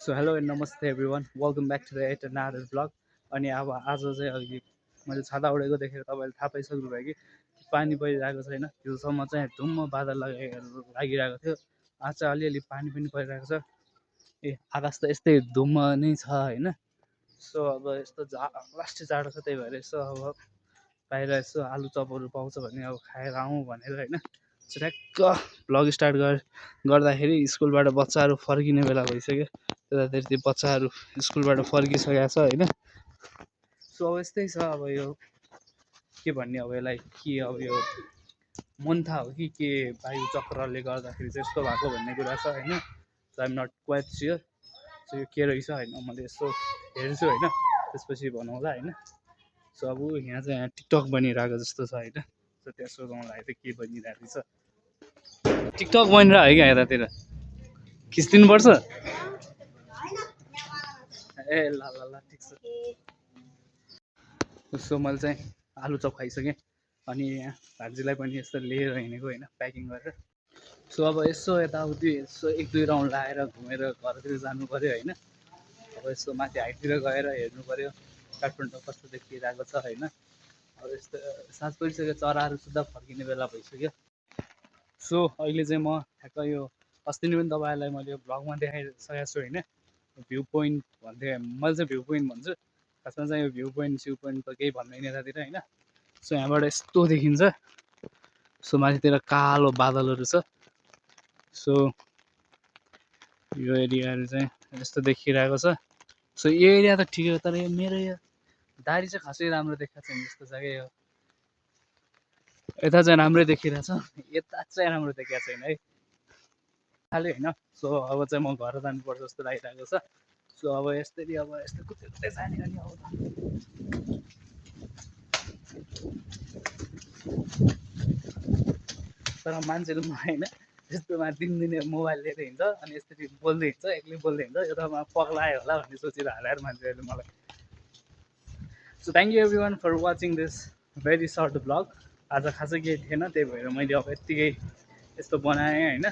So hello and नमस्ते everyone welcome back to the at another blog. अनि अब आज चाहिँ अघि मैले छाता उडेको देखेर तपाईँले थाहा पाइसक्नुभयो कि पानी परिरहेको छैन। हिजोसम्म चाहिँ धुम्म बादल लागिरहेको थियो। आज चाहिँ अलिअलि पानी पनि परिरहेको छ। आकाश त यस्तै धुम्म नै छ होइन। सो अब यस्तो लास्टै जाडो छ, त्यही भएर यसो अब बाहिर यसो आलु चपहरू पाउँछ भने अब खाएर आउँ भनेर होइन। ठ्याक्क भ्लग स्टार्ट गर्दाखेरि स्कुलबाट बच्चाहरू फर्किने बेला भइसक्यो। त्यतातिर त्यो बच्चाहरू स्कुलबाट फर्किसकेको छ होइन। सो अब यस्तै छ। अब यो के भन्ने, अब यसलाई के अब यो मोन्था हो कि के वायु चक्रले गर्दाखेरि चाहिँ यस्तो भएको भन्ने कुरा छ होइन। So I'm not quite sure. So यो के रहेछ होइन, मैले यसो हेर्छु होइन, त्यसपछि भनौँला होइन। सो अब यहाँ चाहिँ टिकटक बनिरहेको जस्तो छ होइन। सो त्यहाँ सोधौँलाई चाहिँ के बनिरहेको छ। टिकटक बनिरहेको है क्या यतातिर, खिचिदिनुपर्छ। ए ल ल ल ठिक छ। सो मैले चाहिँ आलु चप खाइसकेँ। अनि यहाँ भान्जीलाई पनि यस्तो लिएर हिँडेको होइन, प्याकिङ गरेर। सो अब यसो यताउति यसो एक दुई राउन्ड लाएर घुमेर घरतिर जानु पऱ्यो होइन। अब यसो माथि हाइटतिर गएर हेर्नु पऱ्यो काठमाडौँ कस्तो देखिरहेको छ होइन। अब यस्तो साँझ परिसक्यो, चराहरू सुद्धा फर्किने बेला भइसक्यो। सो अहिले चाहिँ म ठ्याक्क यो अस्ति नै पनि तपाईँहरूलाई मैले यो भ्लगमा देखाइसकेको छु होइन। भ्यू पोइन्ट भन्थेँ, मैले चाहिँ भ्यू पोइन्ट भन्छु, खासमा चाहिँ यो भ्यू पोइन्ट स्यु पोइन्ट त केही भन्दैन यतातिर होइन। सो यहाँबाट यस्तो देखिन्छ। सो माथितिर कालो बादलहरू छ। सो यो एरियाहरू चाहिँ यस्तो देखिरहेको छ। सो यो एरिया त ठिकै हो, तर यो मेरो यो दारी चाहिँ खासै राम्रो देखाएको छैन जस्तो छ क्या। यो यता चाहिँ राम्रै देखिरहेछ, यता चाहिँ राम्रो देखाएको छैन है खालि होइन। सो अब चाहिँ म घर जानुपर्छ जस्तो लागिरहेको छ। सो अब यस्तरी अब यस्तो कुद्दै जाने अनि अब तर मान्छेहरू होइन यस्तोमा दिनदिनै मोबाइल लिएर हिँड्छ अनि यसरी बोल्दै हिँड्छ, एक्लै बोल्दै हिँड्छ, यतामा पग्लायो होला भन्ने सोचेर हालेर मान्छेहरूले मलाई। So thank you everyone for watching this very short vlog. आज खासै केही थिएन, त्यही भएर मैले अब यत्तिकै यस्तो बनाएँ होइन।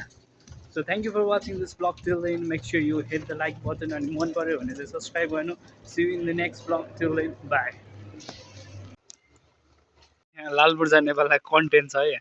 So thank you for watching this vlog till then. Make sure you hit the like button, अनि मन पऱ्यो भने चाहिँ सब्सक्राइब गर्नु। See you in the next vlog till then, bye. यहाँ लालबुर्जा नेपाललाई कन्टेन्ट छ है।